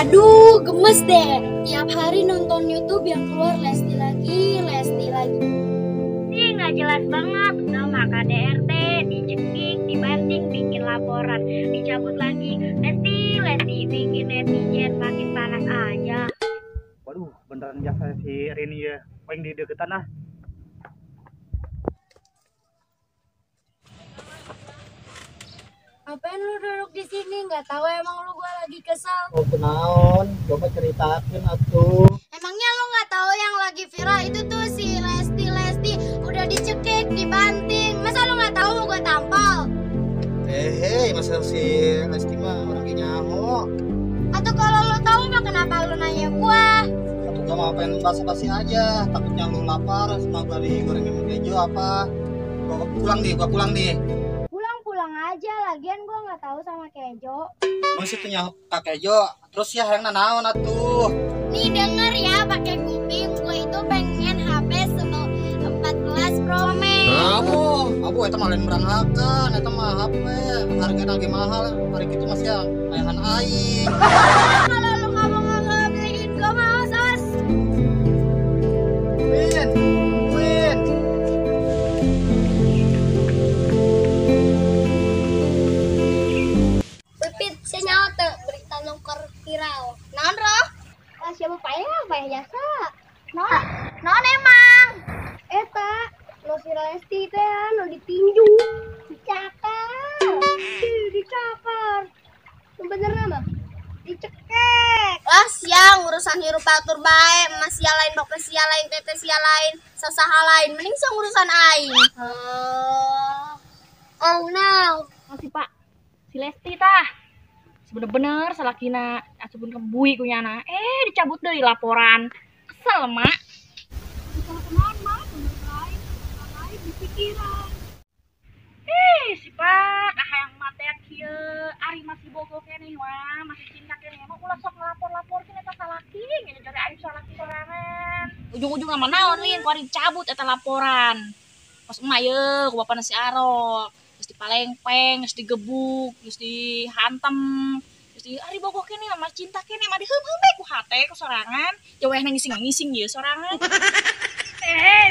Aduh, gemes deh. Tiap hari nonton YouTube yang keluar Lesti lagi, Lesti lagi. Ih, nggak jelas banget. Udah mah KDRT, dicekik, dibanting, bikin laporan, dicabut lagi. Lesti, Lesti, bikin netizen makin panas aja. Waduh, beneran jasa si Rini ya. Paling di deketan ah. Ngapain lu duduk di sini? Nggak tahu emang lu gua lagi kesel. Oh, kunaon? Coba ceritakan atuh. Emangnya lu nggak tahu yang lagi viral itu tuh si Lesti Lesti udah dicekik, dibanting. Masa lu nggak tahu gua tampol? Hei, masa si Lesti mah orang nyaho. Atau kalau lu tahu mah kenapa lu nanya gua? Atau gua mau pengen basa-basi aja, takutnya lu lapar sama gua digorengin keju apa. Gua pulang nih, gua pulang nih. Pulang aja, lagian gua nggak tahu sama Kejo. Masih punya Kak Kejo, terus ya yang nanaon atuh. Nih denger ya, pakai kuping, gua itu pengen HP 14 Pro Max. Abu, abu eta mah lain beranghakan, eta mah HP harga lagi mahal, hari itu masih ya ayahan aing. Kalau lu nggak mau nggak beliin, gua mau sos. Win, win. Berita nongkor viral. Naon roh? Ah, siapa payah payah jasa. Naon? Naon emang? Eta, lo si Lesti teh lo ditinju, dicakar. Dicakar. Bener mah? Dicekek. Lah siang urusan hirup batur bae, mas sia lain bokeh sia lain, teteh sia lain, sasaha lain, mending sang urusan aing. Oh no. Masih Pak, si Lesti tah. Bener-bener salakina asupun kebui kunyana dicabut deui laporan. Kesel mak. Si Pak hayang mate kieu ari masih bogo keneh wah masih cinta keneh mah ulah sok ngelapor-laporkeun eta salaki nya dari aib salaki sorangan. Ujung-ujungna mah naon lin ku ari dicabut eta laporan. Pas emak ye ku bapana si Arok. Terus dipalengpeng, terus digebuk, terus dihantem, terus di ari bogoh kene mah cinta kene mah diheum-heum bae ku hate ku sorangan, jawehna ngising-ngising ieu sorangan.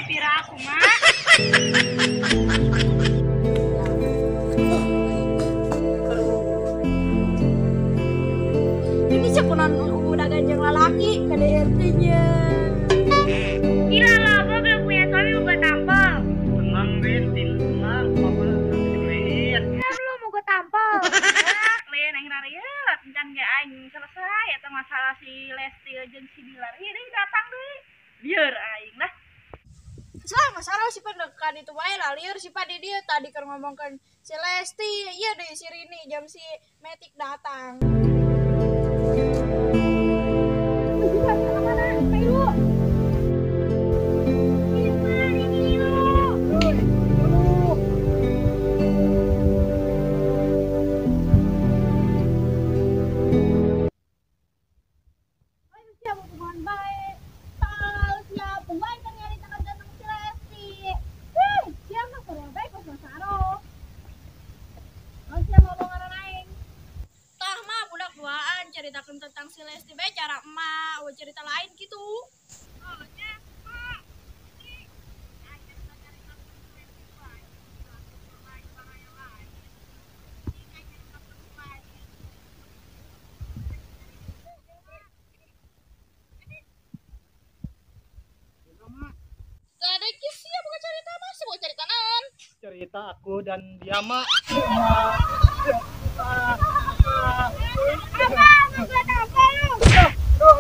Pira aku mah. Ini cekunan udah ganjeng lalaki KDRT-nya. Gila lo, gua belum punya suami mau gua tampol. Tenang, Win, tenang. Selesai atau masalah si Lesti jeung si Bilar ini datang deui lieur aing lah. Salah masalah si pendekan itu wae lah lieur si padi dia tadi keur ngomongkeun si Lesti ieu deui si Rini jam si Metik datang. Ceritakan tentang si Lesti bae cara emak, cerita lain gitu. Oh, nya, Pak. Ada kisah bukan cerita mas, bukan cerita naon. Cerita aku dan dia mak. Apa? Gua tampol lu. Tuh,